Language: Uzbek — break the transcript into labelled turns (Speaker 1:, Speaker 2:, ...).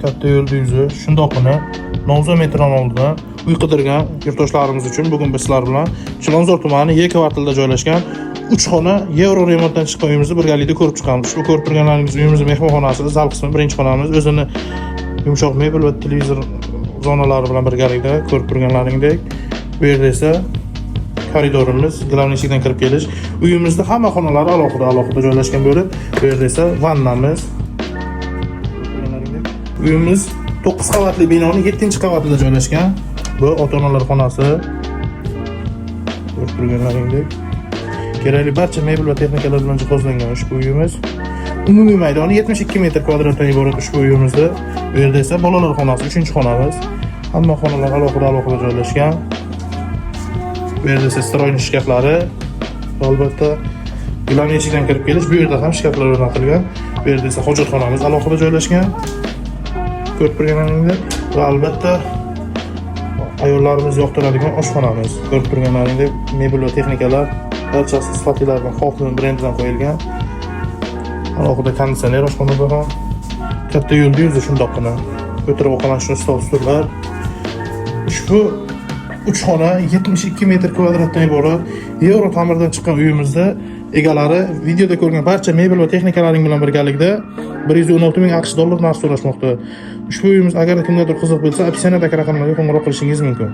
Speaker 1: Katta yo'lda yuzi shundoqqina Nomzod metroni oldidan uy qidirgan yurtdoshlarimiz uchun bugun biz sizlar bilan Chilonzor tumani E kvartalida joylashgan 3 xona yevro remontdan chiqqan uyimizni birgalikda ko'rib chiqamiz. Ushbu ko'rib turganlaringiz uyimizni mehmonxonasi, zal qismi, birinchi xonamiz o'zini yumshoq mebel va televizor zonalari bilan birgalikda ko'rib turganlaringdek. Bu yerda esa koridorimiz, главный eshikdan kirib kelish. Uyimizda hamma xonalari alohida alohida joylashgan bo'lib, bu yerda esa vannamiz. Uyimiz 9 qavatli binoning 7 qavatida joylashgan. Bu ota-onalar xonasi. Ko'rib turganlaringdek. Kerakli barcha mebel va texnikalar bilan jihozlangan ushbu uyimiz. Umumiy maydoni 72 metr kvadratdan iborat ushbu uyimizda. Bu yerda esa bolalar xonasi, 3-xonamiz. Hamma xonalar alohida alohida joylashgan. Bu yerda esa встроенный shkaflari. Albatta, главный eshikdan kirib kelish, bu yerda ham shkaflar o'rnatilgan. Bu yerda esa hojatxonamiz alohida joylashgan. Ko'rib turganlaringdek va albatta ayollarimiz yoqtiradigan oshxonamiz. Ko'rib turganlaringdek, mebel va texnikalar barchasi sifatlilardan, Hoffman brendidan qo'yilgan. Alohida konditsioner oshxonada ham. Katta yo'lda yuzi shundoqqina. O'tirib ovqatlanishni stol, stullar. Ushbu 3 xona 72 metr kvadratdan iborat yevro ta'mirdan chiqqan uyimizda egalari videoda ko'rgan barcha mebel va texnikalaring bilan birgalikda 116 ming AQSh dollar narx so'rashmoqda. Ushbu uyimiz agar kimgadir qiziq bo'lsa, описание dagi raqamlarga qo'ng'iroq qilishingiz mumkin.